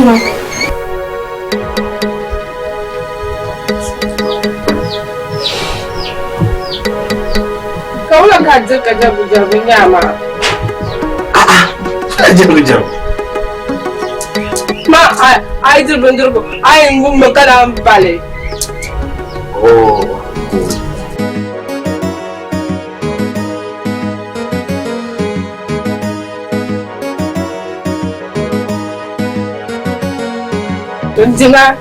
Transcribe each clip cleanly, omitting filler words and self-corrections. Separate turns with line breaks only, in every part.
Nyama. Ka wula ka diri ka jɛrigu jɛrigu nyama?
A'a, suna jɛrigu jɛrigu.
Ma a yi diri bindirigu a yi ŋubimi ka lahi bali.
Oh.
N dima.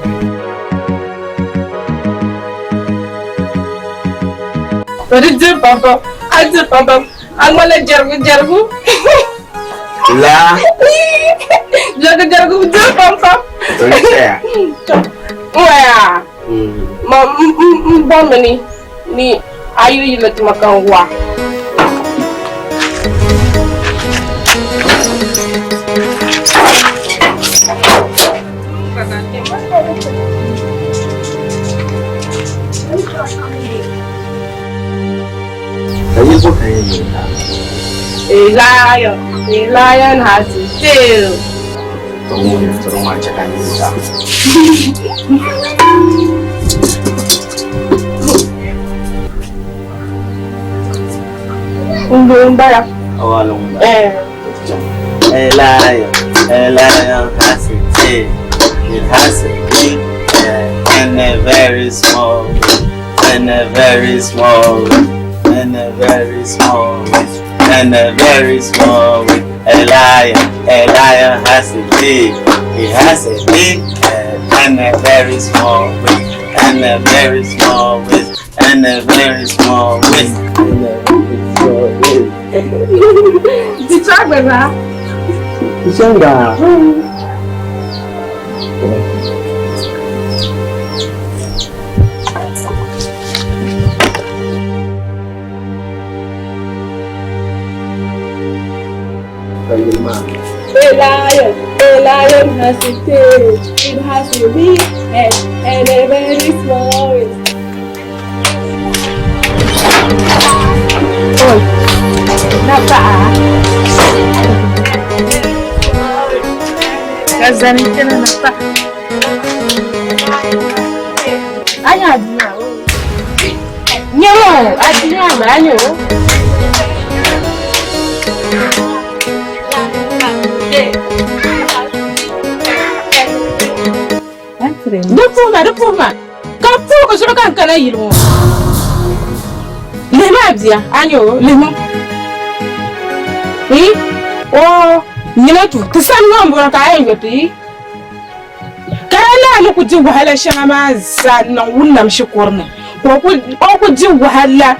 To di diri pam pam, a diri pam pam, a ŋmanila jɛrigu jɛrigu.
La.
Jɛrigu jɛrigu diri pam pam.
To ni chaya.
N waya. Ma n bɔrimi ni ni a yili yili tuma ka n wa.
Ka yi bo ka yɛn niŋ daa?
A lion, a lion has a tail.
Ka ŋun yɛn tiri maa chɛ ka n yi daa.
Mbara.
Awalo mbara. Eh. A lion, a lion has a tail. It has a big tail and a very small, and a very small, and a very small, and a very small. A lion, a lion has a tail. It has a big head and a very small waist, and a very small waist, and a very small waist, and a very small waist.
Di chagbe na.
Ichanga.
A lion, a lion has a tail. It has a big head and a very small waist. Oi, nampak ah? Ka zani kena nampak. Anya adinya o. Nyemo, adinya ma anyo. Di puhima, di puhima. Ka puhi ka zuɣu ka n kana yili ŋɔ. Lihimi a bia, a nya o, lihimi o. Yi, o, nyina tu, ti sani ŋɔ m-bɔŋɔ ka a yɛn yo ti yi. Ka di lahi ni ku di wahala shɛŋa maa zaa niŋ Wunam shikuru ni, ka o ku di wahala,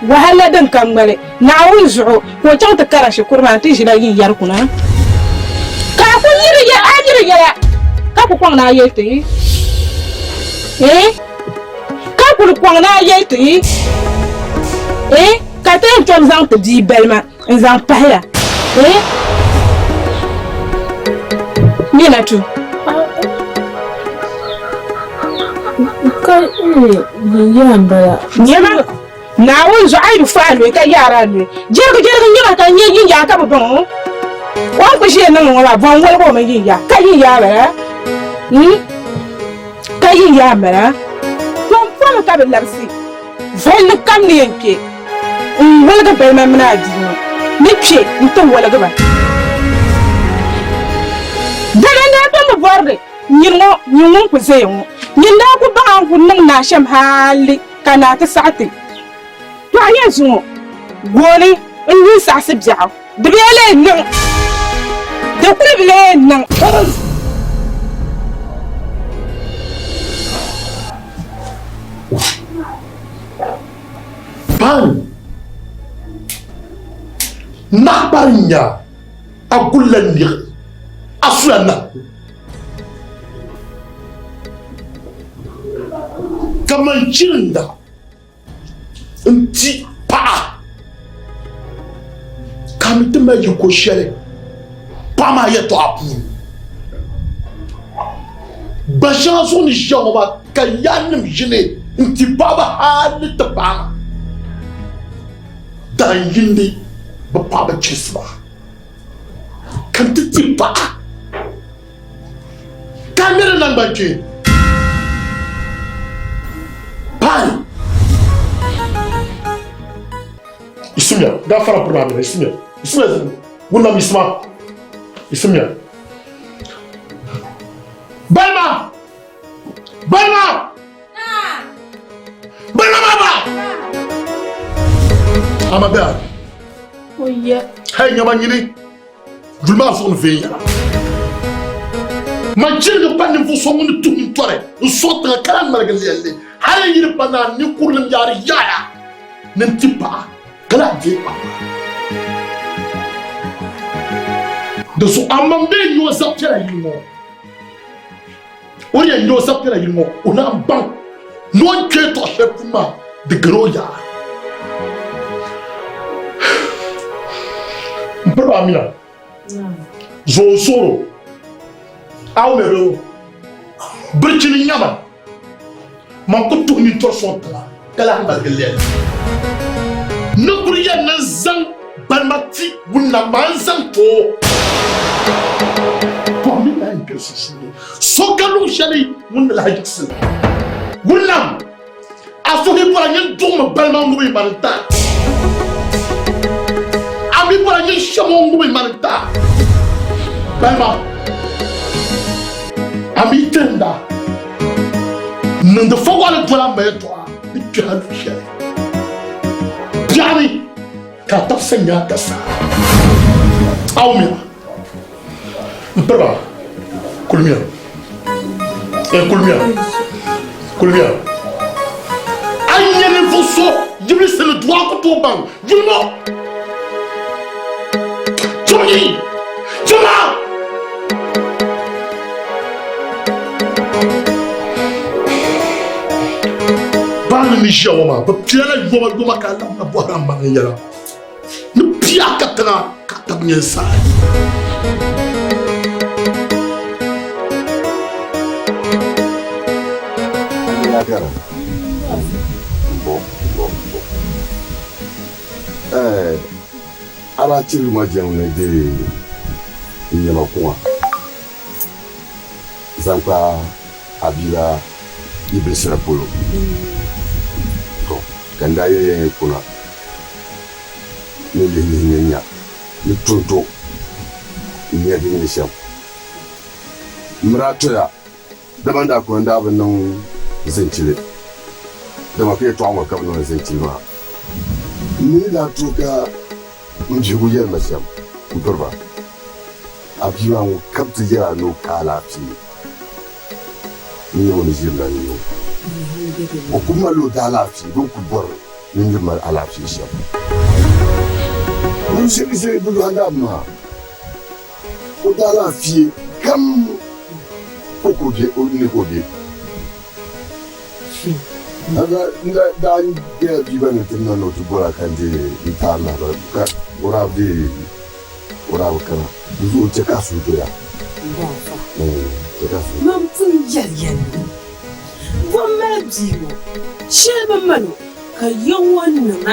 wahala din ka ŋmali Naawuni zuɣu, ka o chaŋ ti kara shikuru maa nti ʒila yin yɛri kuna. Ka a ku nyiri a nyiri yɛla, ka ku kɔŋ ni a yɛli ti, Eeh! Ka kuli kɔŋ ni a yɛli ti, Eeh! Ka ti yɛn tom zaŋ ti bia balima n-zaŋ pahiya, Eeh! Nina tu.
Ka yin yaa m-bala.
Nyama, Naawuni zuɣu a yi bi fa a noli ka yaari a noli, jɛrigu jɛrigu n-nyɛ ba ka n nyɛ yin yaa ka bi baŋ o. O ni kuli ʒiya niŋdi ŋɔ maa, bɔ n-woligi o mini yin yaa ka yin yaa bala? Hmm? Ka yin yaa m-bala? Pumpɔŋ ka bɛ labisi volini kam ni yɛn kpe n-woligi balima mini a bia ŋɔ ni kpe nti woligi ba. Dama n daa kpambi bɔri li nyin ŋɔ, nyin ŋun kul zaya ŋɔ, nyin daa ku baŋ a ni kul niŋ naa shɛm hali ka naa ti saɣi ti. Tɔ a nya zuŋɔ gooni n-lu n-saɣisi biɛɣu, di bi lee niŋ, di kul bi lee niŋ.
Pan naɣikpari n-nya a gulila niɣi a sula nahigu. Kaman chirinda n-ti paɣa ka a mi ti mali yiko shɛli paɣa maa yɛtɔɣa puuni. Gba shɛŋa zuɣu ni ʒiya ŋɔ maa ka yaannim ʒini n-ti paɣiba hal ni ti paai dahin yindi bɛ paɣiba chirisi ba ka n ti ti paɣa. Naŋgban kpee. Paani. Isimiya, gafara piri maa isimiya. Isimiya zini. Wunam isima. Isimiya. Balima! Balima! Balima baba! Ama bɛ a.
O ya.
Hey nyama nyini. Duli maa zuɣu ni viɛnyɛla. Man chirigi pa ninvuɣ so ŋun ni tuhi n tɔri n sɔɣi tiŋa ka lahi ŋmaligi lɛli li hal n yi di pa naan ni kurilim yaari yaaya ni n ti paɣa ka lahi deei paɣa maa. Di zuɣu a maŋ bee n-nyɛ o zabipiɛla yili ŋɔ. O ni yɛn nyɛ o zabipiɛla yili ŋɔ, o naan baŋ ni o ni kpe tɔɣ shɛli puuni maa di gari o yaa. M piriba Amina, zooi suhiro, a wumiri o birichini nyama, man ku tuhi nintɔri sɔŋ tiŋa ka lahi ŋmaligi lɛli. Ni kuli yɛn ni n zaŋ balima ti ŋun nam maa n-zaŋ ti o. Pɔhim mi lahi kpɛri sunsuuni, so ka luɣ shɛli ŋun ni lahi yiɣisi. Ŋun nam a suhi bɔra nyin duɣimi balima ŋubi mani n-ti a. A mi bɔra nyin shɛm o ŋubi mani n-ti a. Balima, a mi tirinda n-niŋdi fawɔli dola m ma yɛtɔɣa ni kpɛha luɣ shɛli. Biɛɣuni ka a tabisa nya ka saa. A wumya? M piriba, kulimiya. Ee, kulimiya. Kulimiya. A yi nya ninvuɣ so yibilisi ni dua ku tooi baŋ yuli ŋɔ. Chami! Chama! Baani ni ʒiya ŋɔ maa, bɛ piɛla yoma yoma ka a labina bɔhiri a maŋ yɛla. Ni bia ka tiŋa ka tab nyɛ n-saai.
A daa chirigi ma jiŋli ni deei n nɛma kuŋa zaŋ kpa a bia la yi bilisira polo. Tɔ! Ka n daa yɛli ya ni kuna ni lihi lihi ni nya ni tonto n-nya di ni shɛm. M mi daa toya, dama n daa kuna n daa bi niŋ zinchili, dama ka yɛtɔɣa ŋɔ ka bɛ niŋdi zinchili maa. M mi ni daa tooi ka m bihigu yɛli ma shɛm m-piri ba, A bia maa ŋun ka bɛ ti yɛl a ni o ka alaafee. N nyɛ ŋun ʒirila n nuu. O ku mali o daalaafee bɛ ni kul bɔri ni nir mali alaafee shɛm. Ŋun ʒiri ʒiri bi lɔhi nabi maa, o daalaafee kam o ku be o ni ka o be. N daa nyɛla bia gba ni ti na ni o ti bɔra ka n deei n taari lahibali ka o daa deei o daa bi kana. Di zuɣu chɛ ka a suhu doya. Chɛ ka a suhu.
Man pun yɛli ya ni bɔ m-mali bia ŋɔ, shɛli bi mal o, ka ya ŋɔ niŋ a.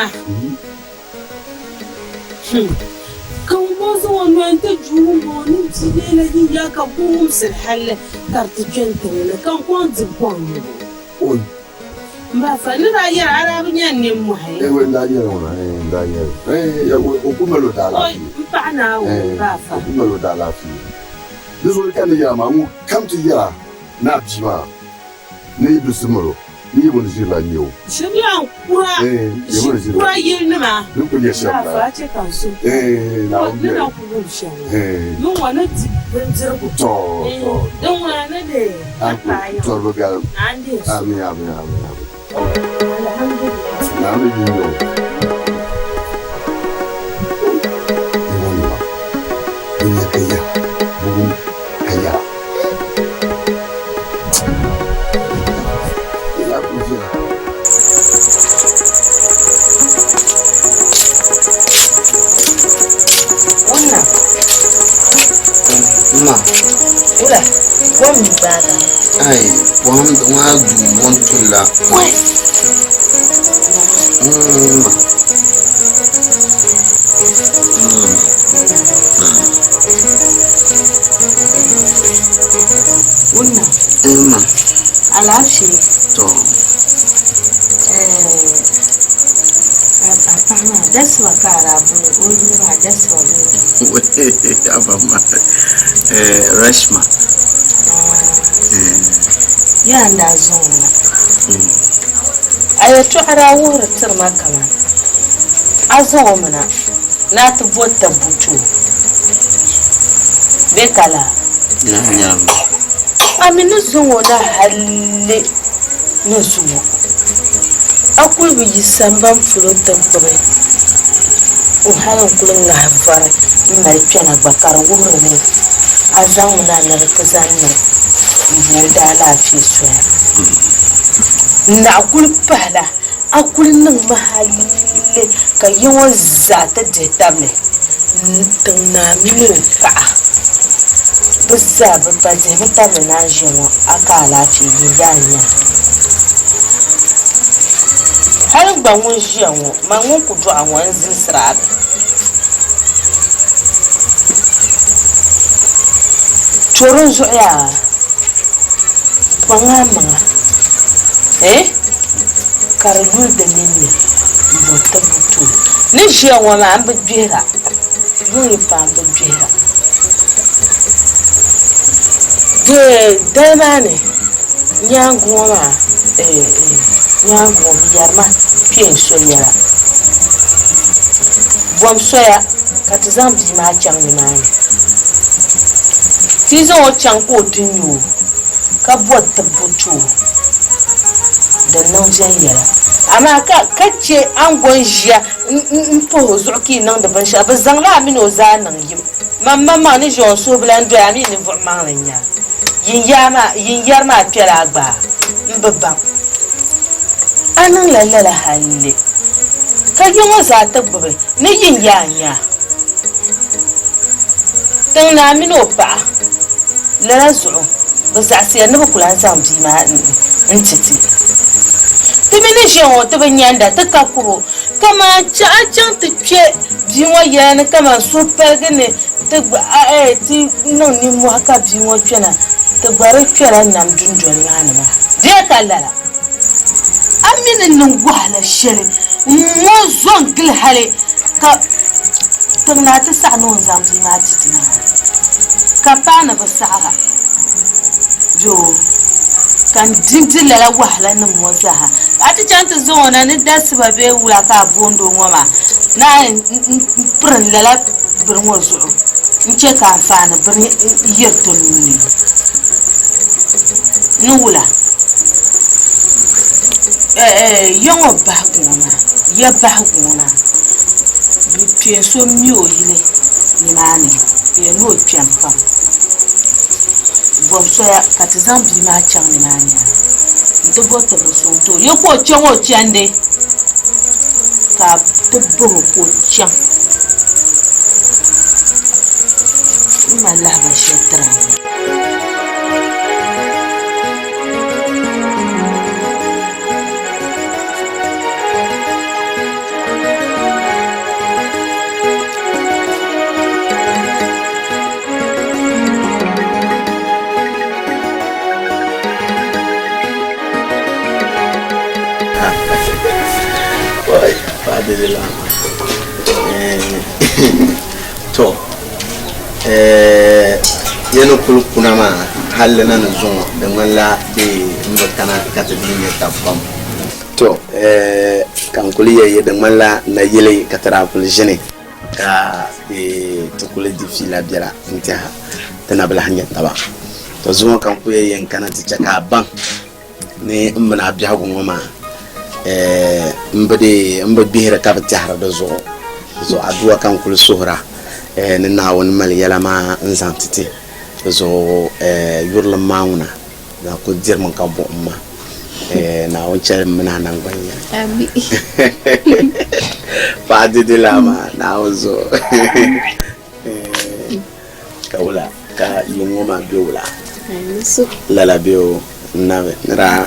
Ka ŋun bɔŋɔ zaŋ o noli n-ti duu ŋumbɔŋɔ ni bia leela yiya ka ku wumsiri halli ka di ti kpe n-tiŋ ni ka n kɔŋ dibu kɔŋ yubu. M ba fa, n ni daa yɛri a daa bi nya n nimmɔhi?
Ewe n daa nyɛli ŋuna, n daa nyɛli. O ku mali o daalaafee.
Oi, m paɣa Naawuni, m ba fa.
O ku mali o daalaafee. Di zuɣu ka n ni yɛra maa, ŋun kam ti yɛra ni a bia maa ni yi bilisi mali o, ni yi ŋun ʒirila n-nyɛ o.
Ʒirilan kura, ʒi kura yilinima.
Di ni kuli nyɛ shɛm
M ba fa, a chɛ ka n suhu pali. N ni na ku wum shɛm ŋɔ, min ŋɔ ni di bindirigu. Din ŋuna ni di a paai yiŋa. A ni deei so. Alhamdulillah.
Wunna.
Ma.
Wula, kom mi gbaagi a.
Ai, pɔhim ŋɔ duu ŋɔ n-tulila.
Wai! Wunna.
Ma.
Alaafee.
To.
A paɣa maa dasiba ka a daa boli o yuli maa dasiba bee?
Aba ma. Rashma.
Yaa n daa zaŋ o na. A yɛltɔɣa daa wuhiri tiri ma kaman a zaŋ o mi na ni a ti bo tibbu ti o bee ka laa? A mi ni zaŋ o na halli ni zuŋɔ, a kul bi yi sambani polo ti gbibi o hal n-kul ŋahi vari m-mali kpɛna gba ka di wuhiri ni a zaŋmi na ni di ti zaŋ niŋ m-bo o daalaafee soya. N naɣ kul pahila a kul niŋmi halli ka ya ŋɔ zaa ti dihi tabili tiŋ naa mini o paɣa bɛ zaa bɛ pa dihimi tabili ni a ni ʒiya ŋɔ a ka alaafee yin yaa n-nyɛ a. Hal n gba ŋun ʒiya ŋɔ, man ŋun ku dɔɣi ŋɔ n-zilisiri a bi. To dinzuɣu yaa, kpaŋ a maŋa eh ka di yuli di ninni m-bo tibbu ti o. Ni ʒiya ŋɔ maa m bi gbihira, yuŋ yi paai m bi gbihira. Di dali maa ni nyaaŋa ŋɔ maa eh nyaaŋa ŋɔ bɛ yɛri ma kpeen so yɛla. Bom soya ka ti zaŋ bia maa chaŋ nimaani. Ti yi zaŋ o chaŋ ka o ti nya o ka bo tibbu ti o, din niŋ viɛnyɛla. Amaa ka ka chɛ a ni go n-ʒiya m-pahi o zuɣu ka yi niŋdi binshɛɣu, bɛ zaŋla a min o zaa niŋ yim. Man maŋmaŋ ni ʒiya o n suhu bi lan doya, a mi ninvuɣ maŋli n-nyɛ a. Yin yari maa kpɛla a gba, m bi baŋ. A niŋla lala halli ka yi ŋɔ zaa ti gbibi ni yin yaa n-nya a. Tiŋ naa mini o paɣa lala zuɣu bɛ zaɣisiya ni bɛ ku lan zaŋ bia maa n-ti ti. Ti mi ni ʒiya ŋɔ ti bi nyanda, ti ka kubu kaman a chaŋ ti kpe bia ŋɔ yɛla ni kaman suhupaligi ni ti ti niŋ nimmɔhi ka bia ŋɔ kpɛna, ti gba di kpɛla nam dundoli maa ni maa. Bee ka lala? A mi ni niŋ wahala shɛli n-ŋɔ zo n-gili hali ka tiŋ naa ti saɣi ni o ni zaŋ bia maa ti ti maa, ka paai ni bi saɣira bee ka n di di lala wahalanim ŋɔ zaa. Ka a ti chaŋ ti zaŋ o na ni dasiba bee wula ka a boond o ŋɔ maa ni a yɛn pirim lala bini ŋɔ zuɣu n-chɛ ka anfaani bini yiri ti nuu ni. Ni wula? Ya ŋɔ bahigu ŋɔ maa, ya bahigu ŋɔ maa, bɛ kpeen so m-mi o yili nimaani, bɛ yɛn ni o kpɛm pam. Bom soya ka ti zaŋ bia maa chaŋ nimaani ha nti bo tibiri suŋ ti o. Ya ka o chaŋ o chandi ka ti bahi o ka o chaŋ. N mali lahibali shɛli tiri a ŋɔ.
To ya ni kuli kuna maa halli na ni zuŋɔ di ŋmanila bee m bi kana ka ti dii nya tab pam. To ka n kuli yɛli di ŋmanila nayili ka ti daa kuli ʒini ka ti kuli di fiila biɛla n-tɛha ti na bi lahi nya taba. To zuŋɔ ka n kuli yɛn kana ti chɛ ka a baŋ ni m mini a biɛhigu ŋɔ maa m bi dee m bi gbihiri ka bi tɛhiri di zuɣu. Zuɣu aduwa ka n kuli suhira ni Naawuni mali yɛla maa n-zaŋ ti ti. Di zuɣu yurilim maa ŋuna na kuli dirimi ka buɣim ma. Naawuni chɛli m mini a naŋgban yini.
Ami.
Paɣa didi laa maa Naawuni zuɣu. Ka wula ka yuŋ ŋɔ maa be wula? Lala be o n nabi ni daa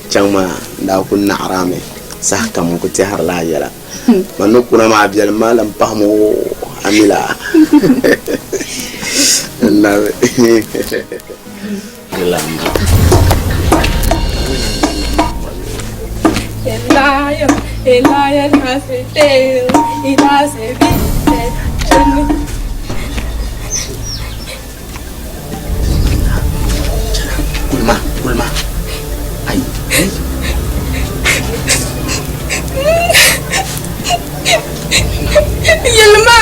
chaŋ maa n daa kuli naɣiri a mi. Sahakam n ku tɛhirila a yɛla. Man ni kuna maa biɛlim maa lan pahim o a mi la. N nabi. Di lan ba.
A lion, a lion has a tail, it has a big head.
Kulima, kulima. Ayi, ayi.
Yelima.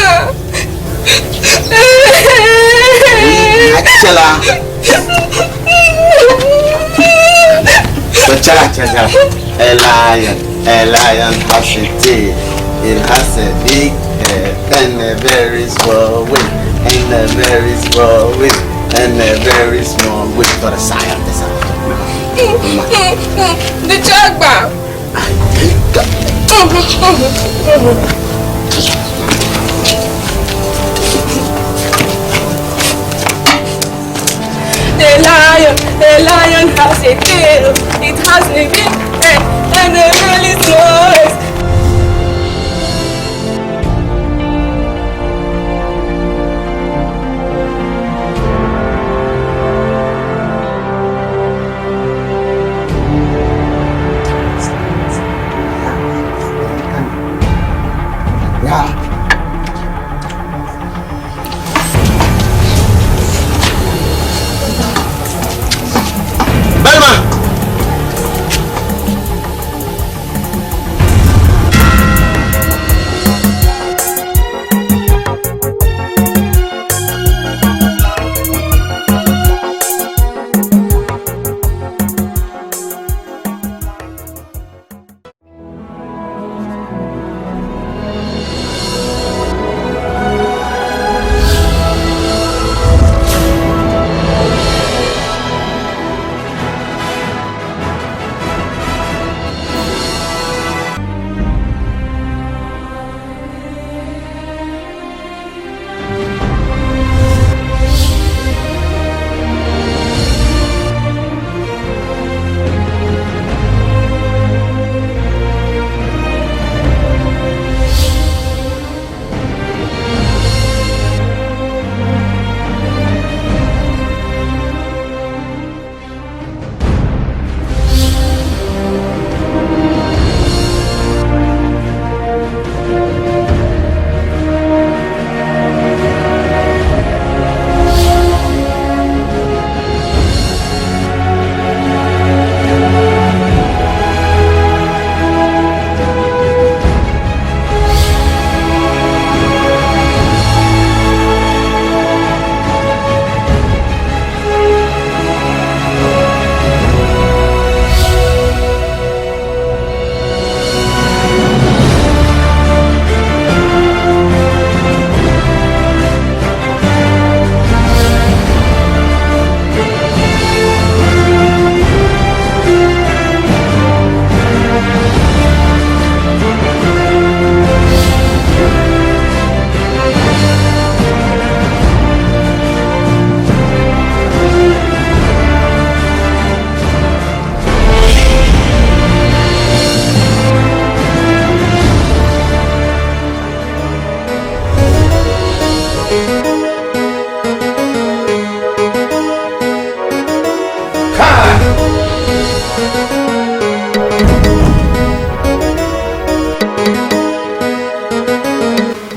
A chɛla. To chɛla, chɛla, chɛla. A lion, a lion has a tail. It has a big head and a very small waist. And a very small waist. And a very small waist. To the side, the side.
Di chagba. A lion, a lion has a tail. It has a big head and a really small waist.
Balima.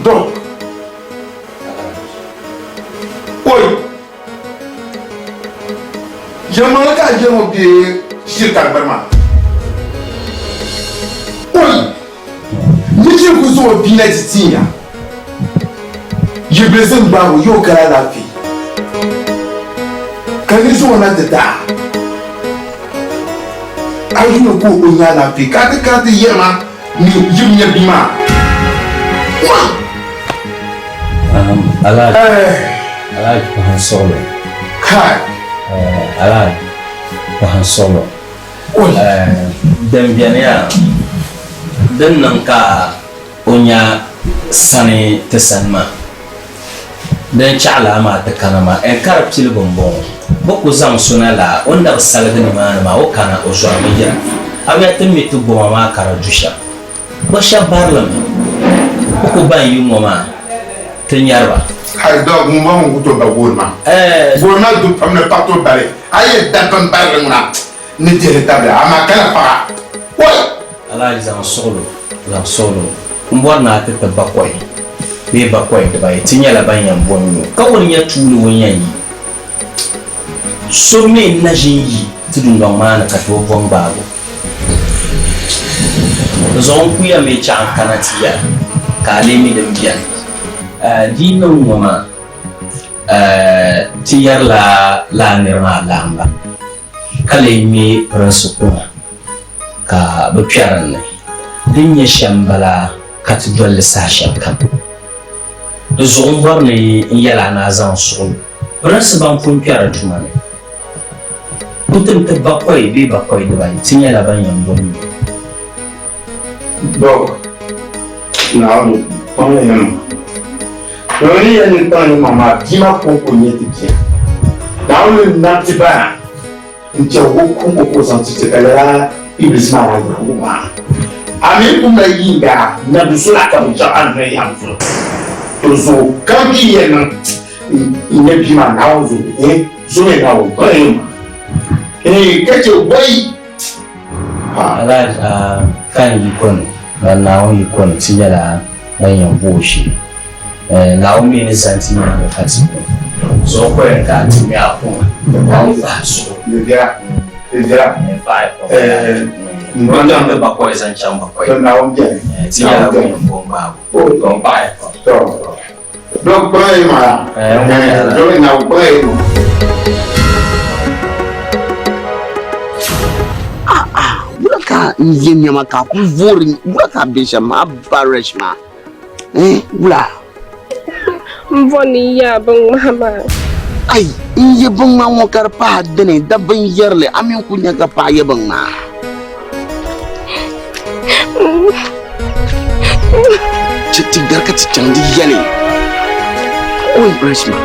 Donc, oi, yɛlimaŋli ka a yɛli ŋɔ bee ʒiri ka di bari maa? Oi, yi ʒiri ku zaŋ o bia na ti tin ya, yi bi zaŋ gbaag o, yi o kala alaafee, ka ni zaŋ o na ti daa. A yuuni ka o nya alaafee ka a ti kana ti yɛri ma ni yi bi nya bia maa. Oi!
Alhaji, Alhaji paɣa sɔɣilo.
Kai!
Alhaji paɣa sɔɣilo. Din beni yaa, din niŋ ka o nya sani ti sani maa, din chaɣ laa maa ti kana maa, n ka di piligu m-bɔŋɔ. Bɛ ku zaŋ so na laa, o ni na bi saligi nimaani maa, o kana o zɔrimi yira. A bi nya ti ni mi ti goma maa ka di du shɛm. Bɛ shɛba barili mi. Bɛ ku ban yi ŋɔ maa, ti nyari ba.
Hali dɔɔ ŋun ba ŋun ku tooi ba gooni maa. Gooni maa du pam ni paɣa tooi bari. A yi yɛn dabba m-barili ŋuna ni dihili tabili amaa kana paɣa. Oi!
Alhaji zaŋ suɣilo, zaŋ suɣilo m bɔri ni a ti ti bakɔi bee bakɔi dibayi ti nyɛla ban yɛn bo n-nyu ka ŋuni nyɛ tuuli ŋun yɛn yi. So mi n-na ʒi n-yi ti dundɔŋ maa ni ka ti bi bo n-gbaag o. Di zuɣu n kuya mi chaɣ n kana ti yɛli ka a lee mi din beni. Di yi niŋ ŋɔ maa, ti yɛrila lala nir maa laamba, ka lee ŋme pirinsi kuŋa ka bɛ kpɛri n ni. Din nyɛ shɛm m-bala ka ti doli li saha shɛlikam. Di zuɣu m bɔri ni n yɛl a ni a zaŋ suɣilo pirinsi ban pun kpɛri tuma ni ku tim ti bakɔi bee bakɔi dibayi, ti nyɛla ban yɛn bo n-nyo.
Dɔb, Naawuni kpaŋ ya maŋa. Naawuni ni yɛli ni kpaŋ ya maŋa maa, bia maa kɔŋko n-nyɛ ti bia. Naawuni ni nam ti ba na n-chɛ o kɔŋko ka o zaŋ ti ti, ka lala Iblis maa daa gbaag o maa. A mi ku mali yiŋga na du so la ka bɛ chaŋ a ni yɛm so. To zuɣu kam yi yɛn niŋ n-nyɛ bia maa Naawuni zuɣu, eh, so mi Naawuni kpaŋ ya maŋa. Eh, ka chɛ wai!
Alhaji, a ka n yiko ni, ban Naawuni yiko ni ti nyɛla ban yɛn bo o shee. Naawuni mi ni zani ti nyaaŋa ka ti bo. Zuɣu kɔyɛn ka a ti ŋme a kuŋa ka o fahi suhu. N fahi pam. N niŋdi bakɔi zaŋ chaŋ bakɔi. Ti nyɛla ban yɛn bo n-gbaag o. To n paɣiya pam.
Wula ka n ye nɛma ka a kuli voori wula ka a be shɛm maa barish maa eh wula.
M bɔri ni n ye a binŋmahi maa.
Ai n ye binŋmaa ŋɔ ka di pahi dini da binyɛrili a mi n-kuli nya ka paɣa ye binŋmaa. Chɛ ti gari ka ti chaŋ di yɛli oi Reshma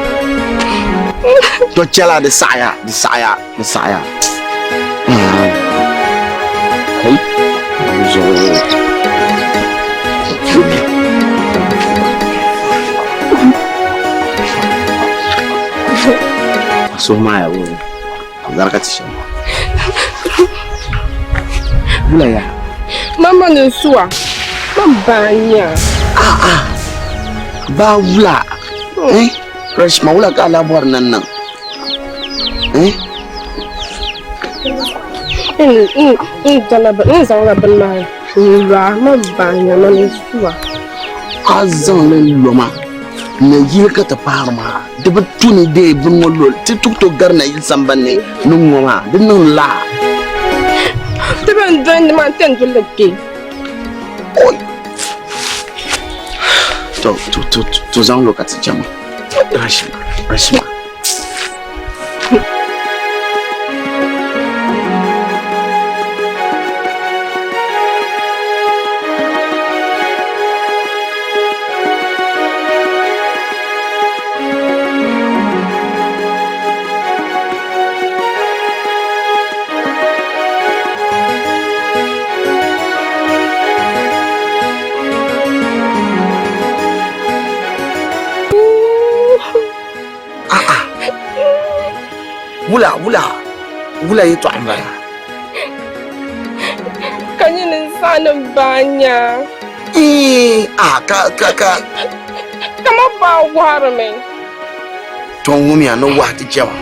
to chɛla di saɣaya di saɣaya di saɣaya kai zuɣu suhu maa ya gari ka ti shɛm Wula ya?
Mama ni suwa, man baa nya.
Ah ah, baa wula? Eh, Reshma wula ka a lahi bɔri ni n niŋ? Eh?
N zaŋla bini maa n lo a, man baa nya, man ni suwa.
A zaŋ li lo ma, nayili ka ti paari maa. Di bi tu ni deei bini ŋɔ loli ti ku tooi gari nayili sambani ni ŋ-ŋɔ maa, di niŋ laa.
Ti bɛn doli nimaani ti yɛn doli la kpe.
Oi! To, to, to, to zaŋ lo ka ti chama. Rashima, Rashima. Wula wula wula yɛltɔɣa n bala.
Ka nyini n saɣi ni baa nya.
Ii a ka ka ka.
Kama baa wɔhirimi.
To ŋumiya ni wahi ti jɛma.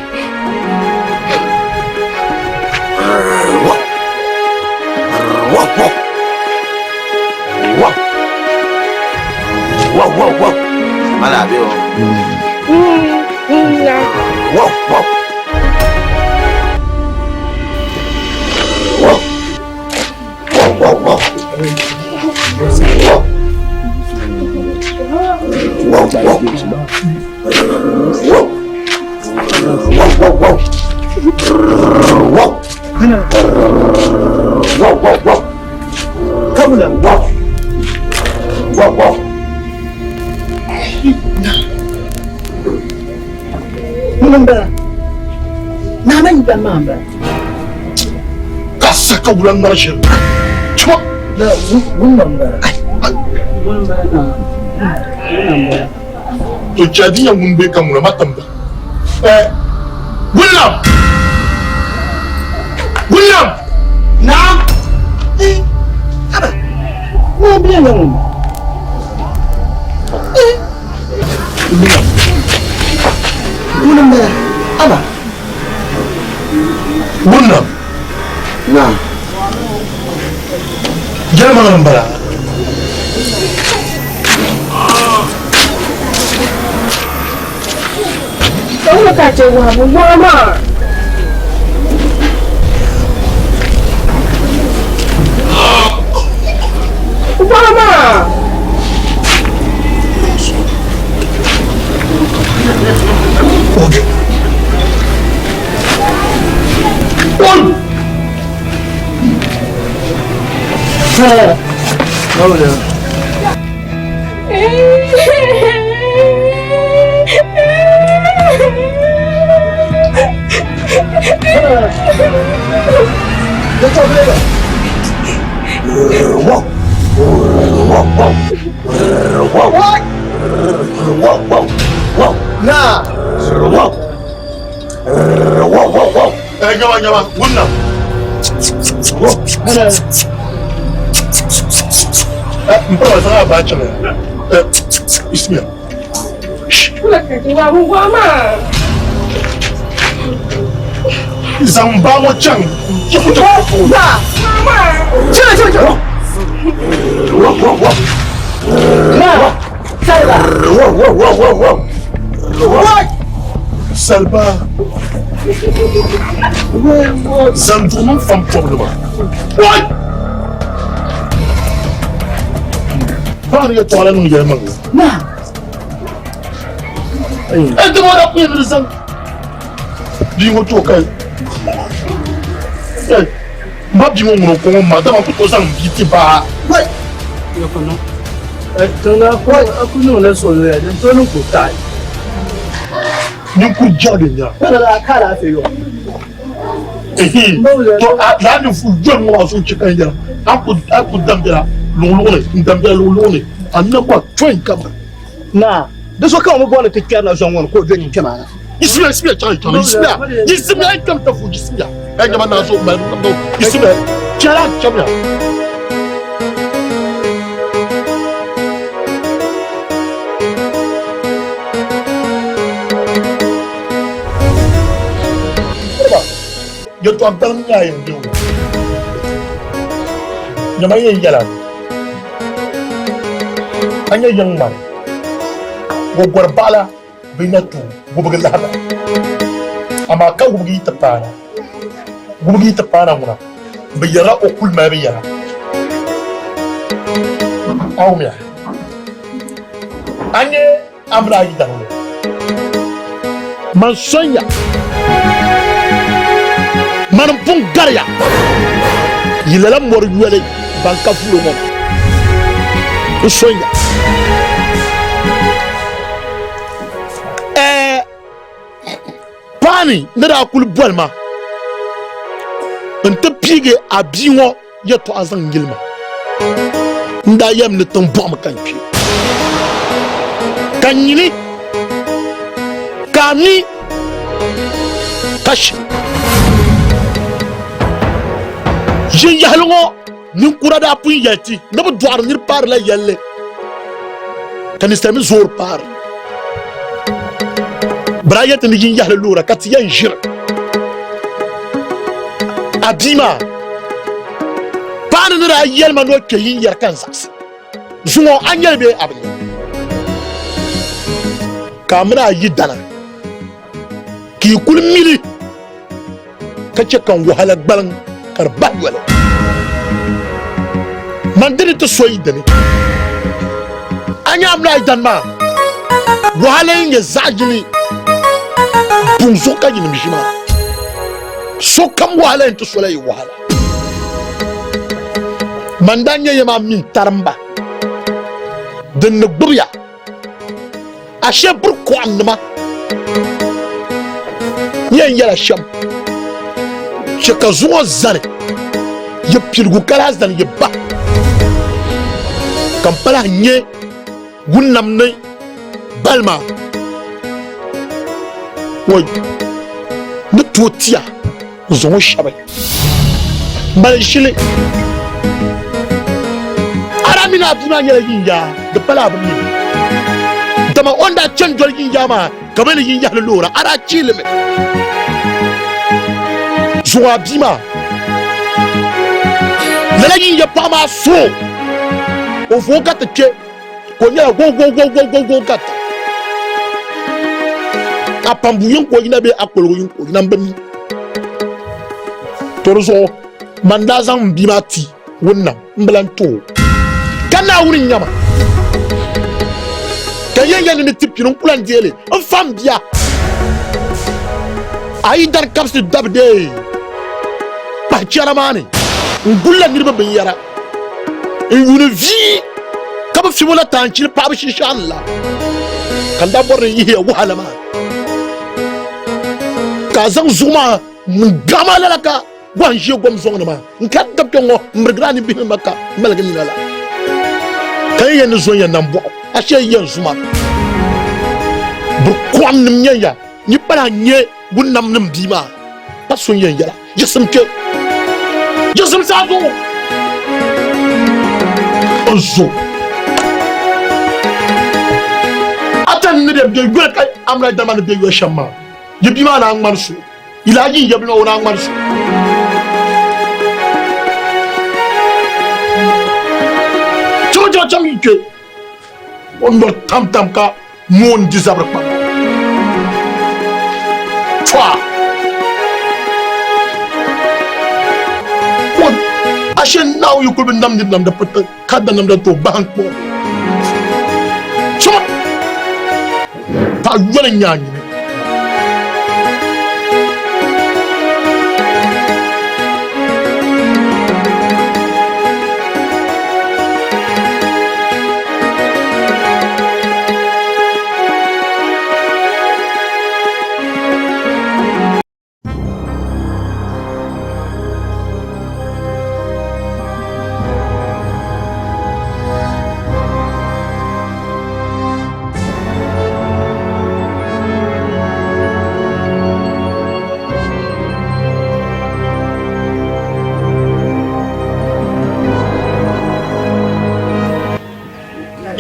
Mala be o. Wow, wow. Wow. Wow, wow, wow. Wow. Wow, wow. Wow. Wow, wow, wow. Wow. Wow, wow, wow. Come on, wow. Wow, wow.
Ŋuni m-bala? Naa mini dan maa m-bala.
Ka sa ka wula ŋmari ʒiri. Chuma.
Wunna m-bala. Wunna m-bala.
To chɛ di nyɛ ŋun be ka ŋuna ma timda. Eh, William! William!
Naam! Eh, aba, ŋun bɛ nyɛ ŋun? Eh,
William.
Ŋun m-bala, aba.
William.
Naam.
Yɛlimaŋli m-bala.
Ka ka chɛ wahu waɣa maa. Waɣa maa.
Okay. Oi! Eh, nyama, nyama, wunna. Eh, mpara sanga ba chama. Eh, ismiya.
Kula ka chɛ wahu waɣa maa.
Zaŋ ba ŋɔ chaŋ. Salba. Zaŋ duɣu mini fam pɔbili ma. Oi! Paɣa ni yɛltɔɣa la niŋ yɛlimaŋli. Eh, di ŋɔ daa kuli ni zaŋ bia ŋɔ ti o ka eh, m ba bia ŋɔ ŋuni o ko ŋɔ ma dama n ku tooi zaŋ bia ti ba.
A ku niŋla soli din tooi niŋ ka o taai.
Ninkuri jɛrigi n-nyɛ a.
Ka alaafee yɔ.
To a laa ninvuɣ yoli ŋɔ maa zuɣu n-chɛ ka n yɛra, a ku a ku damdila luɣuluɣu ni, n damdila luɣuluɣu ni, a ni na ku a tɔi ka ba.
Naa, di so ka o mi bɔri ni ti kpɛrila zɔŋ ŋɔ ni ka o do nyin kpɛma na.
Yisimya, yisimya chaŋ yi chaŋ, yisimya, yisimya yi kpɛm tafu, yisimya. Ka nyama naa so mali kam do, yisimya, chɛla chɛmya. Yɛtɔɣa gbaliŋ nyɛ a yɛn be o. Nyama yɛn yɛla a nyɛ yiŋ ŋmani wagɔri baɣila bɛ na tooi wubigi lahibali amaa ka wubigi yi ti paana wubigi yi ti paana ŋuna bɛ yɛrila o kuli mali bɛ yɛla a wumya a nyɛ a mini a yidana ŋɔ man sonya man n pun gariya yi lala mɔri yoli ban ka vulo ŋɔ n sonya ɛɛ paani ni daa kuli boli ma n ti piigi a bia ŋɔ yɛtɔɣa zaŋ yili ma n daa yɛm ni tiŋ bɔɣimi ka n kpe ka nyini ka a mi ka shi ʒinyahili ŋɔ ninkura daa pun yɛli ti ni bi dɔɣiri niri paarila yɛlli ka ninsal mi zoori paari bɛ daa yɛli ti ni yinyahili loora ka ti yɛn ʒiri a bia maa paɣa ni ni daa yɛli ma ni o kpe yinyɛri ka n zaɣisi zuŋɔ a nyɛli bee a bi nya ka a mini a yidana ka yi kuli mili ka chɛ ka n wahala gbaliŋ ka di bahi yoli man di ni ti so yi dini a nya amina yi dani maa wahala yi nyɛ zaɣ yini buŋ zuɣu ka yinim ʒi maa sokam wahala yin ti sola yi wahala man daa nyɛ ya maa mini tarimba din ni gbubi ya Ashe biri kɔɣim nima n yɛn yɛla shɛm chɛ ka zuŋɔ zani. Yi piligu ka lahi zani yi ba, ka m pa lahi nyɛ Wunam ni bali maa ŋɔ ni tooi tia n-zaŋ o shɛbi mali ʒili. A daa mini a bia maa nyɛla yinyaa, di pala a bi mi dama o ni daa chani doli yinyaa maa ka bɛ ni yinyahili loora, a daa chee li mi. Zuŋɔ a bia maa lala yinya paɣa maa so o vooi ka ti kpe ka o nyɛla gogogogogogo ka ta a pambu yin ka o yina bee a koligu yin ka o yina n bi mi. To di zuɣu man daa zaŋ m bia maa ti Wunna m bi lan ti o ka Naawuni n-nya ma ka yɛn yɛli ni ti pini n ku lan deei li n fa m bia. A yi dari kabisi dabidee kpahi chɛra maa ni n gulila niriba binyɛra n yuuni vii ka bi fibo la taanchili paɣaba shinshɛɣu ni la ka n daa bɔri ni n yihiya wahala maa ka a zaŋ zuɣu maa n gaɣi maa lala ka Gɔhi n-ʒe gom zɔŋ ni maa, n kari tab kpe ŋ-ŋɔ m-birigiri a nimbihi ni ma ka maligi nina la. Ka yi yɛn ni zo ya nambɔɣu, ashee yi yɛn zu ma. Burikɔɣimnim nyɛ ya, yi pa lahi nyɛ wunamnim bia maa, pa so n-yɛn yɛla, Yiɣisim kpe, yiɣisim saa zuɣu n zo. A tani ni bɛ be yoli ka Amulai dama ni be yoli shɛm maa, yi bia maa naan ŋmani so. Yi lahi yi yabili o naan ŋmani so. Chaŋ chaŋ chaŋ yi kpe o noli tam tam ka moon di zabiri kpam. Tɔa! O ashe Naawuni yi kuli bi namdi namda pata ka da namda to bahi n-kpuɣi o. Chaŋ! Paɣa yoli n-nyɛ a nyini.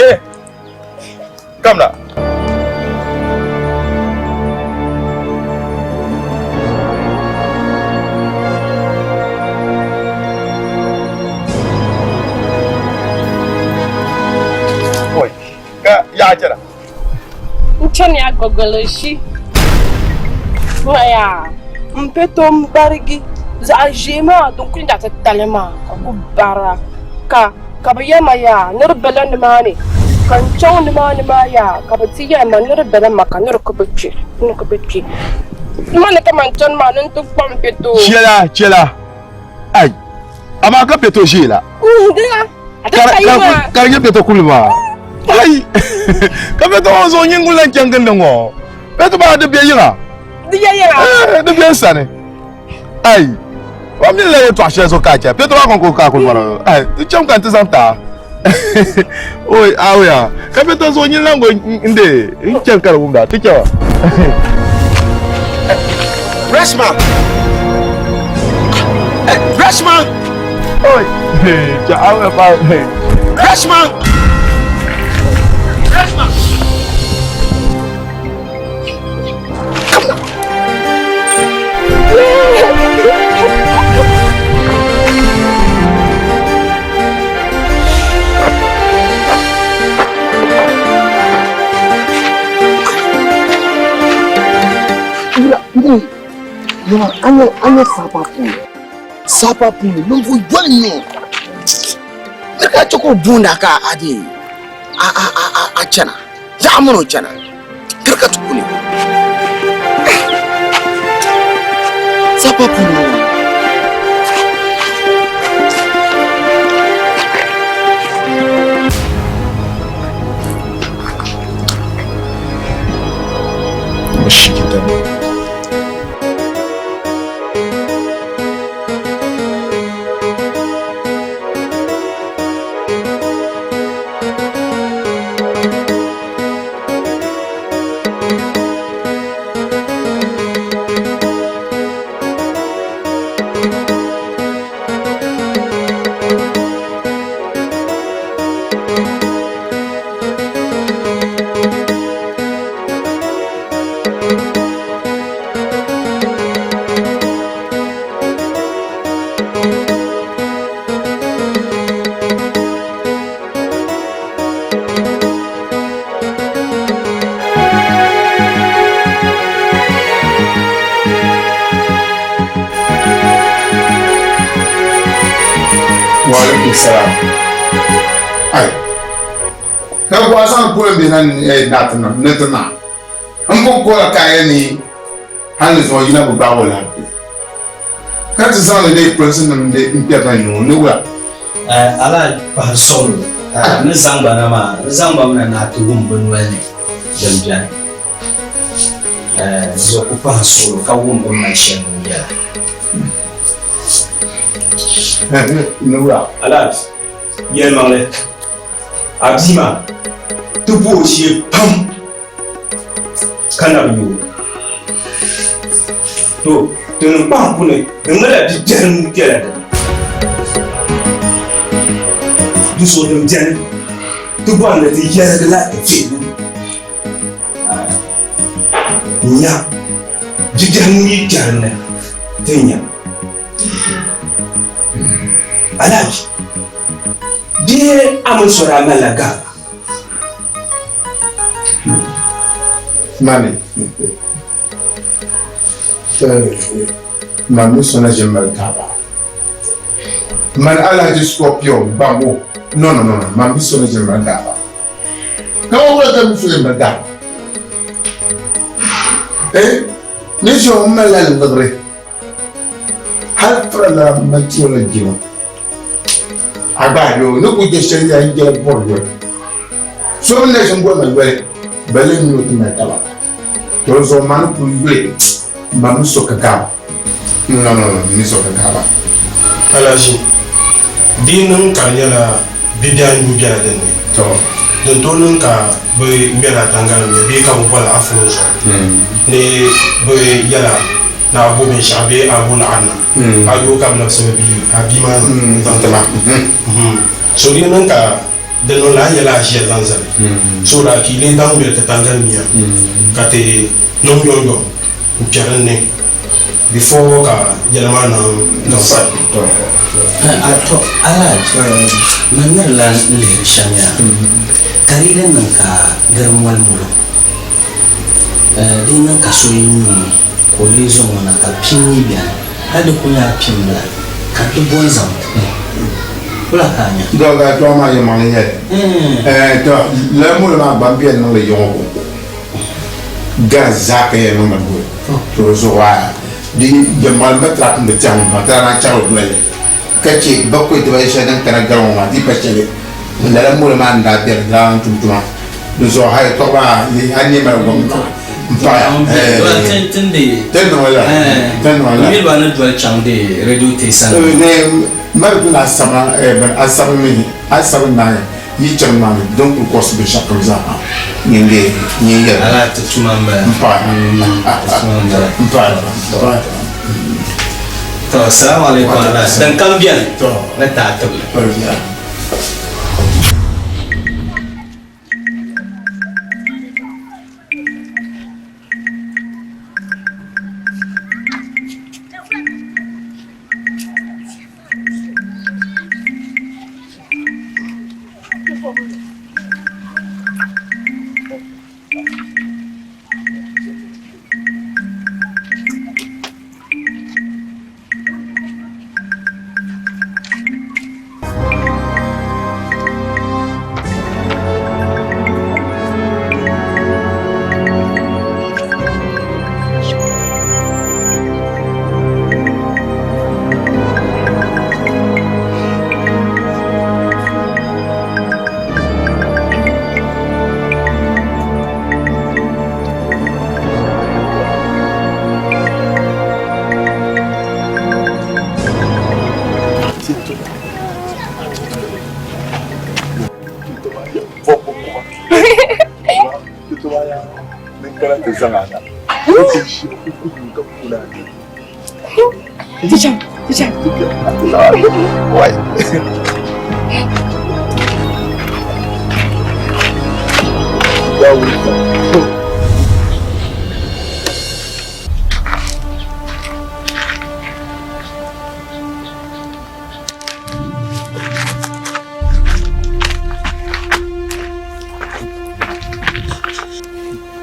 Ye, kamna. Oi, ka yaa chɛna?
N chani a gɔgɔlishi ŋaya m pe to m barigi zaɣ ʒee maa din kuli nyɛ zaɣ titali maa ka ku bara ka ka bɛ yɛli ma yaa ni di bela nimaani ka n chaŋ nimaani maa yaa ka bɛ ti yɛli ma ni di bela Maka ni di ku bi kpe ni di ku bi kpe nimaani ka man chani maa ni n ti kpuɣi m peto.
Chɛla chɛla ai amaa ka peto ʒee la. Ka di nyɛ peto kuli maa ai ka peto ŋɔ zuɣu nyinguli lan chani gindi ŋɔ peto maa di be yiŋa
di be yiŋa
di be n sani ai o mini la yɛltɔɣa shɛli zuɣu ka a chɛ peto maa kɔŋko ka a kuli bɔra ai di cham ka n ti zaŋ ti a oi aoya ka peto zuɣu nyini lan go n de n chani ka di wumda ti chɛma
Reshma! Reshma!
Oi!
Reshma! Reshma! Come now. Anya sapa puuni sapa puuni ninvuɣ yoli n-nyɛ o ni ka chɛ ka o booni a ka a dee a chana yaɣa mini o chana kiri ka ti kuli sapa puuni ŋɔ
Shikita.
Salam. Ai. Ka gwa zaŋ polo bɛ na na ti na ni ti na. N pun kola ka ya ni hali ni zuŋɔ yina bi gbaagi o lahi kpe. Ka ti zaŋ li leei polinsi nim n kpɛri na yuŋ ni wula.
Alhaji pahi suɣili ni zaŋ ba na maa, di zaŋ ba mi na ni a ti wum bɛ noli ni din beni. Di zuɣu ku pahi suɣili ka wum bɛ ni mali shɛli ni yɛla.
Ni wula.
Alhaji, yɛlimaŋli, a bia maa ti bo o shee pam. Ka na bi yooi. To, ti ni kpahi kuni, di ŋmanila bi biɛri nuu kpɛla di ni. Di so din beni, ti bɔri ni ti yɛrigi la ti vihigu nya bi biɛri nuu yi kpɛ di ni, ti ni nya. Alhaji, bee a mini so daa malila gaaba?
Mani, man mi so na ʒini mali gaaba. Mani Alhaji Scorpio Gbambo, no no no no, man mi so na ʒini mali gaaba. Ka o wula ka mi so ʒini mali gaaba. Eh, ni ʒe o mali la liɣiri. Hal furila mali ti o la jima. A gba yo ni ku je shɛli yaa n jɛla bɔri yoli. So mi na ʒini goli ma yoli, ba lee mi o ti mali taba. To di zuɣu ma ni kuli yuli ma mi so ka gaaba. No, no, no, mi so ka gaaba.
Alaji, di yi niŋ ka di nyɛla bibiɛhi nuu bela din ni,
To.
din tooi niŋ ka bɛ ŋmɛri a tangalimia bee ka bɛ boli a foon zuɣu ni bɛ yɛl a ni a bo binshɛɣu bee a bo laɣiri na, a yooi ka bɛ labisi bɛ bia a bia maa n-zaŋ ti ma. So di yi niŋ ka di niŋ lala yɛla a ʒiya zaŋ zali, so daa ka yi lee daŋ ŋmɛli ti tangalimia ka ti niŋ yomyom n-kpe din ni before ka yɛla maa niŋ gaŋsa.
To Alhaji, man ni di lan lihiri shɛm yaa, ka di yi di niŋ ka gari moli molo, di yi niŋ ka so yi nyuui ka o lee zaŋ o na ka pim yi beni, hali di kuli nyɛla pim bila ka di bo n-zaŋ ti wula ka a nya?
Dɔɣi tɔɣa maa yɛlimaŋli n-nyɛli. Tɔ lala molo maa gba m-beni niŋdi yiŋɔ kɔŋko. Gari zaa ka yɛn niŋ ma doli. To di zuɣu a di yɛlimaŋli m ba tira tumdi tɛha ŋɔ maa ti daa naan chaŋ li doli ka che bakɔi dibayi shɛli din kana gari ŋɔ maa di pa shɛli lala molo maa ni daa beni di daa lan tum tuma. Di zuɣu hali tɔɣu maa a ni mali gom maa m paɣiya.
Ti niŋ li la. Ti niŋ li la. Niriba ni doli chaŋ di radio teesa
nima. Mali kuli asama asaba mi asaba naai yi chaŋ maa ni din kuli kɔsi binshɛɣu kam zaa ha nyin dee nyin yɛli.
Ala ti tuma m bala.
M paɣiya. M paɣiya. M paɣiya.
To assalamu alaikum ala din kam beni ni taai tibili.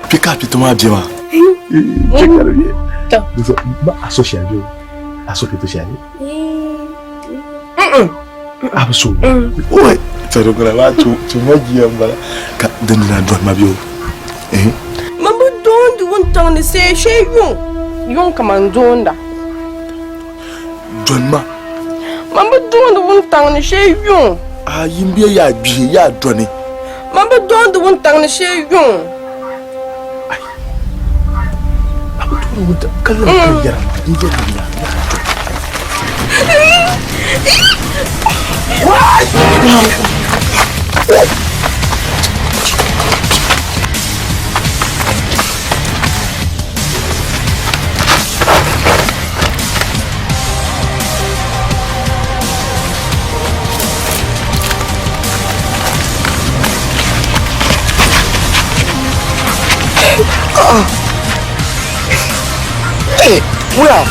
Kpe ka a kpɛto maa bɛ maa. A so shɛli bɛ a so kpɛto shɛli. A bi so. Oi, tɔri ŋuna maa tu ma jia m-bala ka dindina dɔni ma bɛ o.
Man bi doondi wuntaŋ ni see shee yuŋ, yuŋ ka man doonda.
Dɔni ma.
Man bi doondi wuntaŋ ni shee yuŋ.
A yimbiya yaa gbihi yaa dɔni.
Man bi doondi wuntaŋ ni shee yuŋ.
Ai, a bi doondi wuntaŋ ka lan ka yɛra maa, n yɛri yaa yaa dɔni.
Hey, where?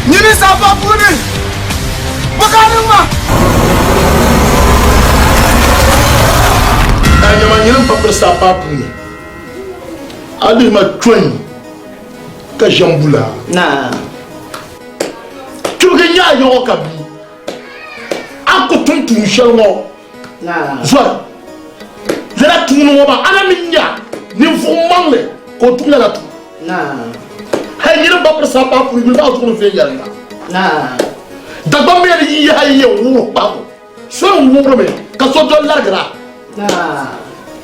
Nyini safa puuni bukaanim maa.
A nyama nyini m-pa piri safa puuni a lihi ma chɔi ka ʒe m-bula.
Naa.
Tibigi nya a yɔɣɔ ka mi a ku tum tuun shɛli ŋɔ zɔri. Lala tuuni ŋɔ maa a na mi nya ninvuɣ maŋli ka o tum lala tuma. Hal nyini ba piri sampaa puuni yuli maa zuɣu ni viɛnyɛliŋga. Dagbaŋ mi ni yi yaha yi yɛn wuhiri kpahibu, so yɛn wuhirimi ka so doli larigira.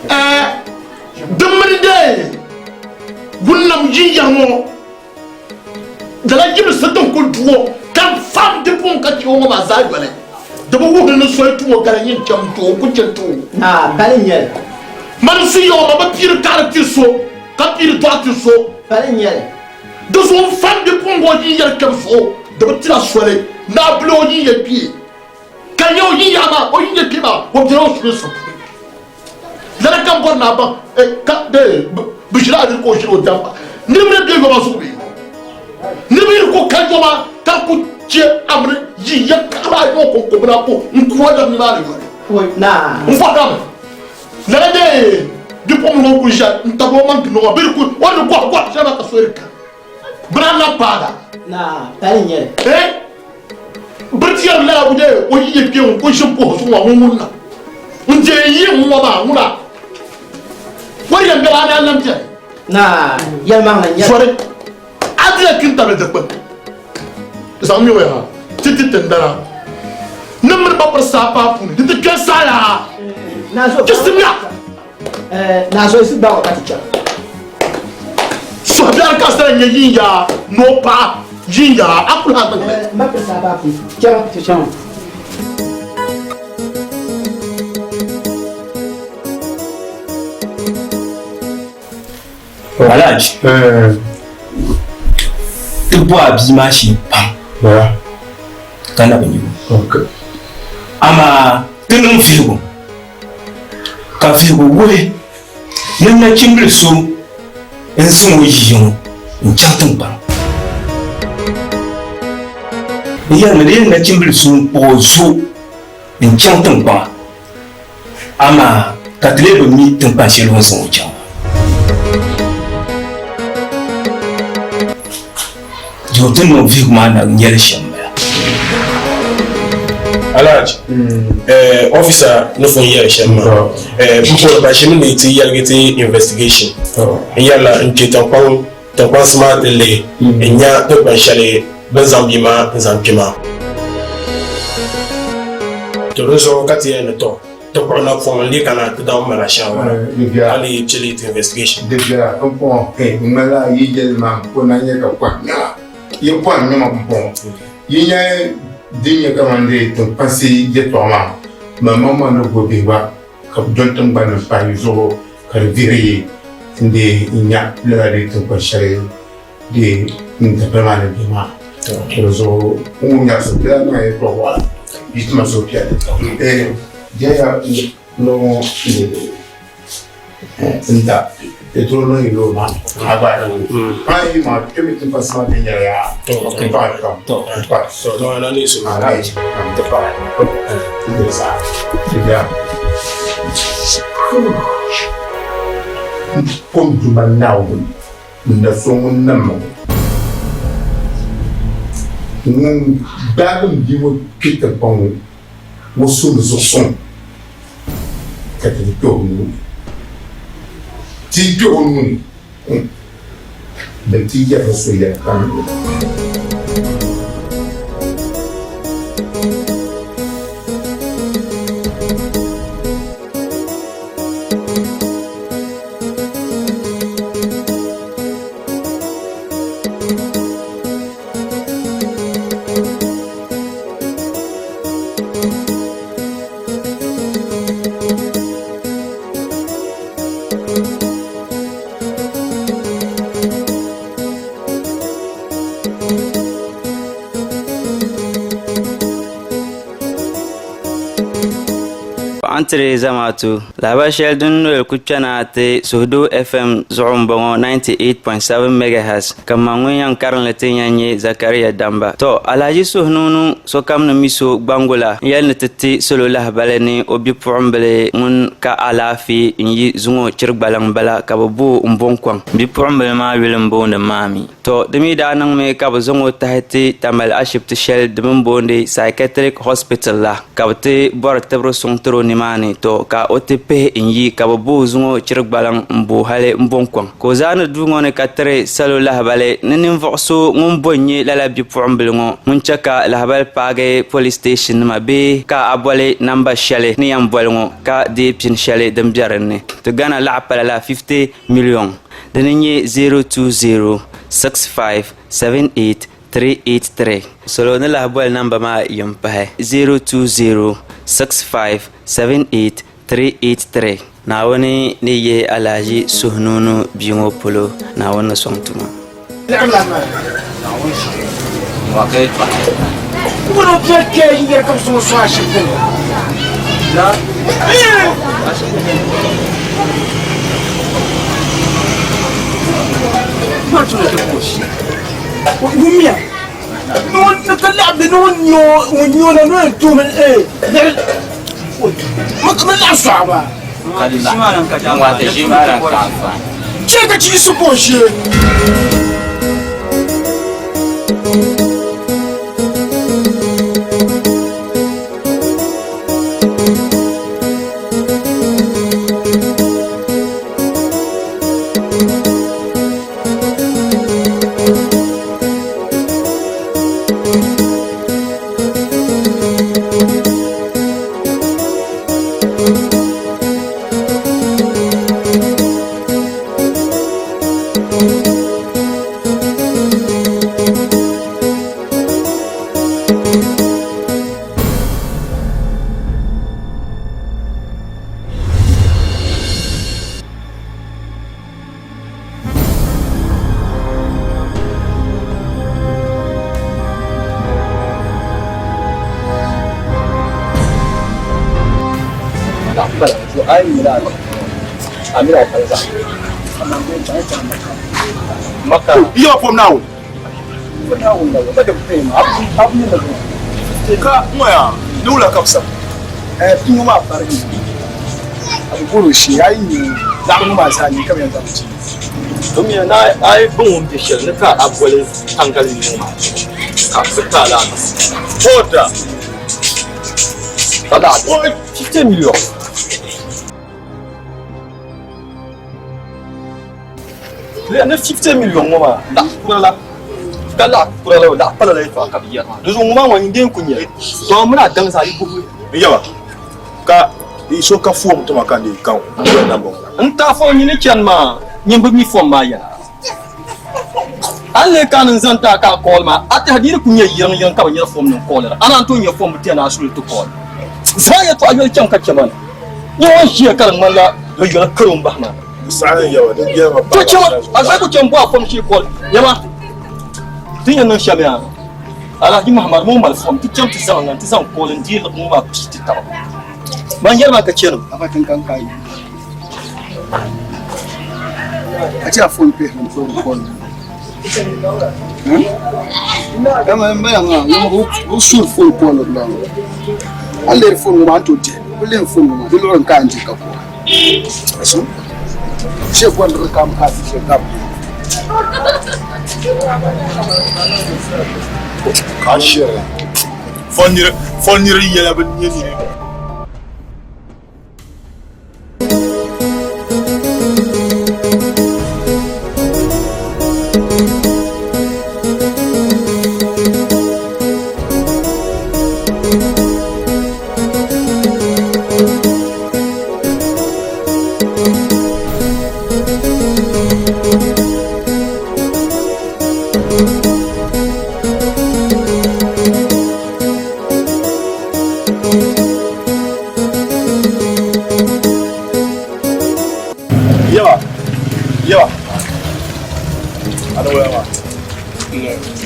Ɛɛ din mini dee ŋun nam yinyari ŋɔ lala yimsi din kuli du o ka fam di pun ka chɛ o ŋɔ maa zaa yoli. Di bi wuhiri ni soli tum o gari yin cham n-ti o ku chɛ ti o.
Pali n-nyɛli.
Mani su ya o ma bi piiri kaɣiri tiri so ka piiri dɔɣi tiri so.
Pali n-nyɛli.
Di zuɣu n fam bipuɣiŋga o yin yɛli kpɛbu zuɣu di bi tira soli ni a bili o yin yɛ kpee ka nyɛ o yin yaɣa maa o yin yɛ kpee maa o bela o sulinsi puuni. Lala ka n bɔri ni a baŋ ka bi ʒila a nini ka o ʒiri o damba. Niriba ni be yoma zuɣu bee? Niriba yi ku ka yoma ka ku chɛ a mini yi ya kaɣiri a yɔŋ kɔŋkɔbina ko n-ku a lab nimaani yoli. N bɔhiri a mi, lala dee bipuɣiŋ ŋɔ kuli ʒe n-tabi o maŋ gindi ŋɔ bee di ku o ni gɔhi gɔhi shɛli maa ka so yi di kani bɛ daa labi paagi a? Eh! Bɛ ti yɛri lala o dee o yi yɛ kpɛŋ o ʒi m-puhi zuɣu ŋɔ ŋun ŋun na n je n yi ŋɔ maa ŋuna o di yɛn bela a daa lan beni.
Naa, yɛlimaŋli n-nyɛ li.
Sori, a dila kintabili dikpini zaŋ mi o yaha ti ti tindana ni mini ba piri saa paa puuni di ti kpɛri saa yaha. Chisimya!
Naa so si gbaag o ka ti chaŋ.
Suhubiɛri ka sani nyɛ yin yaa ni o paɣa yin yaa a kuli ha gbuni.
M ba piri saa paa puuni chaŋ. Ti chaŋ.
Alhaji, ti bo a bia maa shee pam ka na bi nya o. Amaa ti niŋ vihigu ka vihigu wuhi ni nachimbili so n-zaŋ o yiya ŋɔ n-chaŋ tiŋkpaŋ. N yɛlimi di yɛn nachimbili so n-kpuɣi o zo n-chaŋ tiŋkpaŋa. Amaa ka ti lee bi mi tiŋkpan shɛli o ni zaŋ o chaŋ maa. Zuɣu ti niŋ vihigu maa na nyɛli shɛm m-bala.
Alhaji, eh, officer ni fun yɛli shɛm maa, eh, m polo ba ʒimi ni ti yɛligi ti investigation. N yɛrila n kpe tiŋkpaŋ tiŋkpansi maa ti lihi n nya tiŋkpan shɛli bɛ ni zaŋ bia maa n zaŋ kpe maa. To di zuɣu ka ti yɛli ni tɔ ti kpuɣi napɔŋ n-lee kana ti daŋ mali a shaawara ka lee pili ti investigation.
Di biɛla pumpɔŋɔ n ŋmanila yi yɛli maa o na nyɛ ka kɔhi nɛma yi kɔhi nɛma pumpɔŋɔ yi nya din nyɛ kaman dee tiŋkpansi yɛtɔɣa maa maŋmaŋ ni gbubi bihi gba ka bɛ doli tiŋgbani ni pahi yi zuɣu ka di vihiri yi n-dee n-nya lala di tiŋkpan shɛli di n-dapali maa ni be maa. Di zuɣu n wum nyaɣisim di daa niŋ yɛtɔɣ waɣila yi ti ma suhupiɛlli. Jɛya noo ŋɔ n-da petrol niŋ yi loori maa ni a gba a yi maa kpɛ mi tiŋkpansi maa viɛnyɛla yaa n paɣi pam n paɣi. Alright, n ti paɣi. N diri zaa. Di biɛla. N po n Duuma Naawuni ni na so ŋun nam ma ŋɔ, ŋun gbaagi m bia ŋɔ kpe tiŋkpaŋ ŋɔ ŋɔ suhimi zuɣusuŋ ka ti ti kpe o nuu ni. Ti yi kpe o nuu ni, bɛ ti yɛri ni so yɛli kam ni.
Paɣantiri zamaatu Lahabali shɛli din noli ku kpɛna ti Suhudoo FM zuɣu m-bɔŋɔ 98.7 megahertz ka m ma ŋun yɛn karim li ti yɛn nyɛ Zakaria Damba. Tɔ! Alhaji Suhununu sokam ni mi so gbaŋgu la n-yɛli ni ti ti salo lahabali ni o bipuɣimbila ŋun ka alaafee n-yi zuŋɔ chirigbaliŋ bala ka bɛ bo o m-bo n-kɔŋ. Bipuɣimbila maa yuli m-booni Maami. Tɔ! Di mi daa niŋmi ka bɛ zaŋ o tahi ti Tamale ashibiti shɛli di mi booni Psychiatric Hospital la ka bɛ ti bɔri tibiri suŋ tiri o nimaani. Tɔ! Ka o ti pihi n-yi ka bɛ bo o zuŋɔ chiri gbaliŋ m-bo hali m-bo n-kɔŋ. Ka o zaani duu ŋɔ ni ka tiri salo lahabali ni ninvuɣ so ŋun bo n-nyɛ lala bipuɣimbila ŋɔ ŋun chɛ ka lahabali paagi police station nima bee ka a boli namba shɛli ni yɛn boli ŋɔ ka deei pini shɛli din be din ni. Ti Ghana laɣa pala la 50 million. Dini n-nyɛ 0206578383. Salo ni lahi boli namba maa yim pahi 0206578383. Naawuni ni yihi alahiʒi suhunuunu bia ŋɔ polo, Naawuni ni sɔŋ tuma.
Iyo pom Naawuni. Ka ŋɔya ni wula ka bɛ sabi?
Pii maa barigi a bi bɔri o shee a yi nya laɣiri ŋɔ maa zaa nyɛ ka bɛ yɛn zaŋ ti.
Domiya ni a yi bɔŋ o ni be shɛli ni ka a boli tangali mii ŋɔ maa ka bɛ ti a laa niŋ.
Order!
Ka laɣ 50 million. Ni 50 million ŋɔ maa laɣ kura la ka laɣ kura la laɣ pala la yɛltɔɣa ka bɛ yɛri maa di zuɣu ŋɔ maa ŋɔ n deen ku nyɛli to a mini a daŋ zaa yi guhi
N yaba ka so ka fom tuma ka n dii ka n doli namba ŋɔ.
N taɣi fom nyini chani maa nyin bi mi fom maa yɛla. A ni lee kaani n zaŋ ti a ka a call maa a tɛha di yi di ku nyɛ yiriŋ yiriŋ ka bi nyɛri fom nim callira a naan tooi nyɛ fom bi ti a ni a suli ti call. Zaŋ yɛltɔɣa yoli chaŋ ka chɛ ma na. Nyɛ ŋun ʒiya ka di ŋmanila bɛ yoli karo m-bahi ma. To chama, a zaa ku cham bɔhi a fom shee koli. Nyama, ti ni yɛn niŋ shɛm yaa, Alhaji Mahamadu ŋun mali fom, ti cham ti zaŋ na nti zaŋ koli n-deei liɣiri ŋɔ maa pii ti taba. Man yɛli ma ka chɛ ni.
Afa tin kan ka yi. A chɛ a fon pihiri n piri koli. Dama n bala maa, o suri fon koli la. A lɛri fon ŋɔ maa n to dihi. Bi leen fom ŋɔ maa, di luɣili n-ka a ni di ka kuɣa. Shee bɔri ni di kam ka a ti shee gabi.
Ka shiri. Fɔn niri yɛla bi nyɛ niri. Yawa, yawa. Ana waya ma.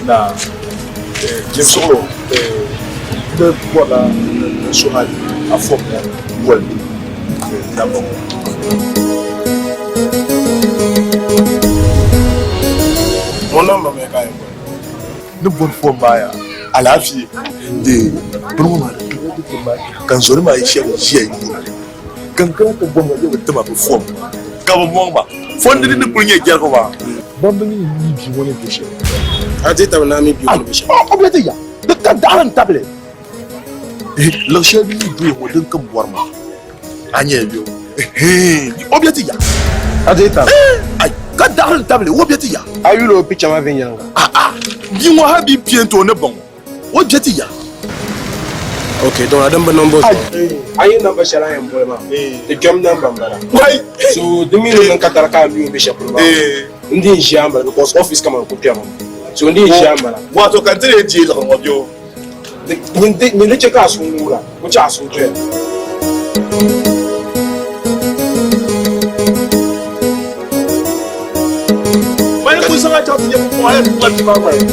Na, Jim Soro, bɛ bɔrila n suhi a fom ŋɔ boli namba ŋɔ.
Ŋɔ namba mi ka a yɛn boli?
Ni boli fom maa yaa alaafee de bini ŋɔ maa di di di maa ka n zoni maa yi shɛba ʒiya yuuna li ka n kana ti bɔhima yɛ bi tima bi fom ka bi mɔŋ ma fom di ni kuli nyɛ jɛrigu maa. Ban bi mi yi bia ŋɔ ni be shɛli.
A ti tabi naa mi bia ŋɔ ni be shɛli.
O bɛ ti ya di ka daɣiri n tabili luɣ shɛli din yi doya ŋɔ din ka m bɔri maa a nyɛ bɛ o bɛ ti ya.
A ti tabi.
Ka daɣiri n tabili o bɛ ti ya.
A yuli o picha maa viɛnyɛliŋga.
Bia ŋɔ hali bia peenti o ni baŋ o bɛ ti ya.
Ok, donc a din bi niŋ bo zuɣu. A yi namba shɛli a yɛn boli maa, di kpɛm namba m-bala. So di mi ni niŋ katari ka a mi o be shɛli polo maa, n di n-ʒiya m-bala because office kaman ku kpɛmi. So n di n-ʒiya m-bala.
Wato ka n ti lee deei liɣiri ŋɔ bɛ o.
Nyin di chɛ ka a suhu ŋuura, o chɛ a suhu doya.
Mali ku zaŋ a chaŋ ti nyɛ pumpɔŋɔ hali ti ŋmani ti maa ŋmani.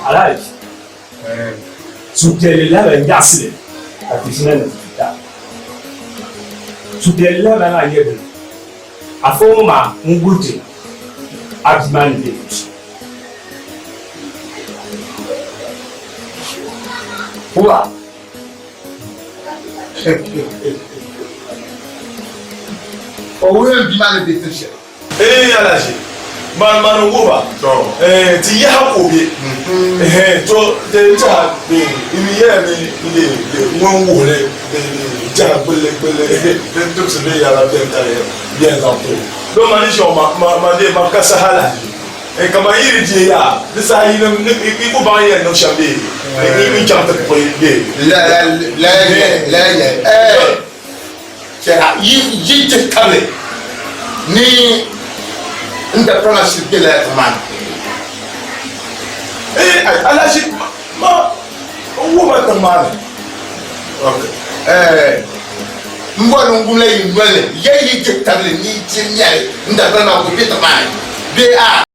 Alhaji, suhupiɛlli lahabali nyaɣisili ka ti ʒina ni ti ti a. Suhupiɛlli lahabali maa nyɛ dini? Afa ŋɔ maa n-guli ti a bia maa ni be luɣ shɛli.
Wa! O wuhiya n bia maa ni be tin shɛli.
Ee Alhaji, man man n wuhi ba eh, ti yaha ka o be eh, to ti n tɛha n mi yɛla ni n de ŋun wuhili n tɛha gbulli gbulli din timsi bee yɛla bɛn tali yɛn zaŋ ti o. Don ma ni shɛŋa ma ma ma de ma ka saha Alhaji eh, kaman yi di deei yaa di saha yinim ni yi ku baŋ yɛn niŋ shɛm bee n chaŋ ti kpuɣi bee.
La la la la la eh. Chɛra yi yi ti tabili ni n dapira maa shiri be lala tiŋ maa ni.
Ee, ai, alahichi ma n wuhi ma tiŋ maa ni.
Ok, eh, m bɔri ni n gum la yi noli ni, ya yi ti tabili ni yi ti nyari n dapira maa ka o be tiŋ maa ni bee a?